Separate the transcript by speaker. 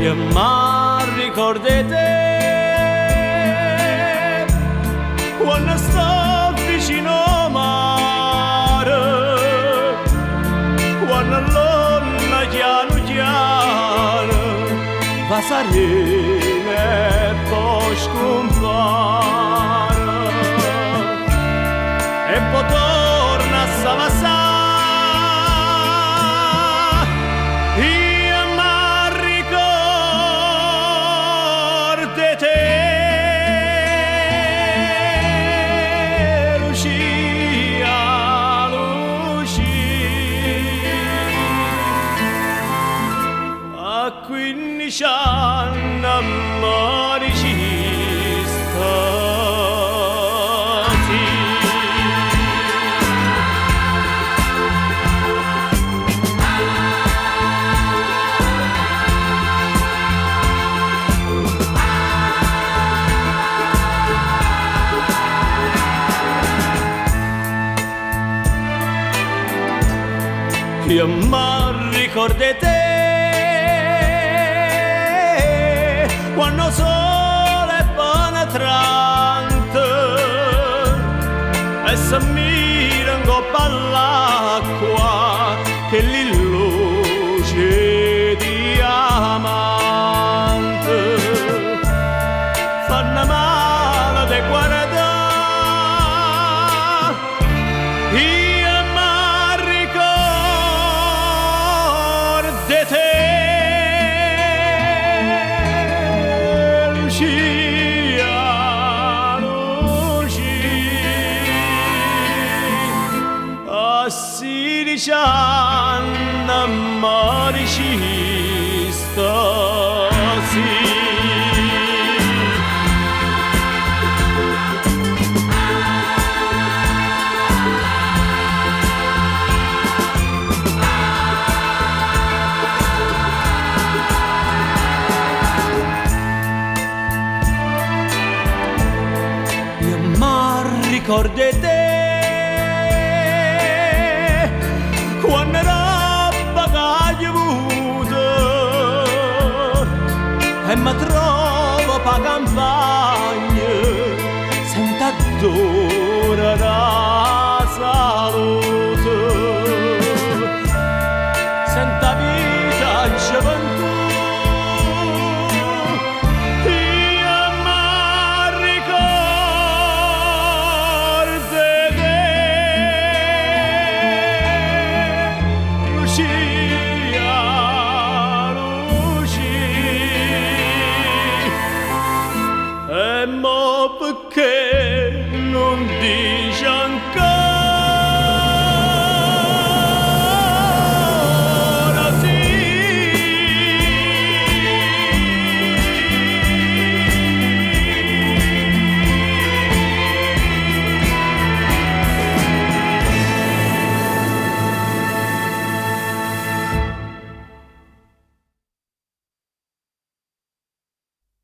Speaker 1: Io m'arricordo 'e te quanno sto vicino 'o mare, quanno l'onna chianu chiano va s'arena e po' scumpare. E po' torna a se vasà. Io m'arricordo 'e te, Lucia, Lucia. A 15 anni me diciste sì. Io m'arricordo 'e te quanno 'o sole è penetrante e se mira 'ncopp' all'acqua chelli luce 'e diamante. Fanno male de guardà. Io m'arricordo 'e te, Lucia, Lucia. A 16 anni me diciste sì. Io m'arricordo 'e te quanno roba che chiuvuto e mi trovo pa' campagna sento addore da salute, sento 'a vita gioventù. Io m'arricordo 'e te, Lucia, Lucia. E mo perché nun dici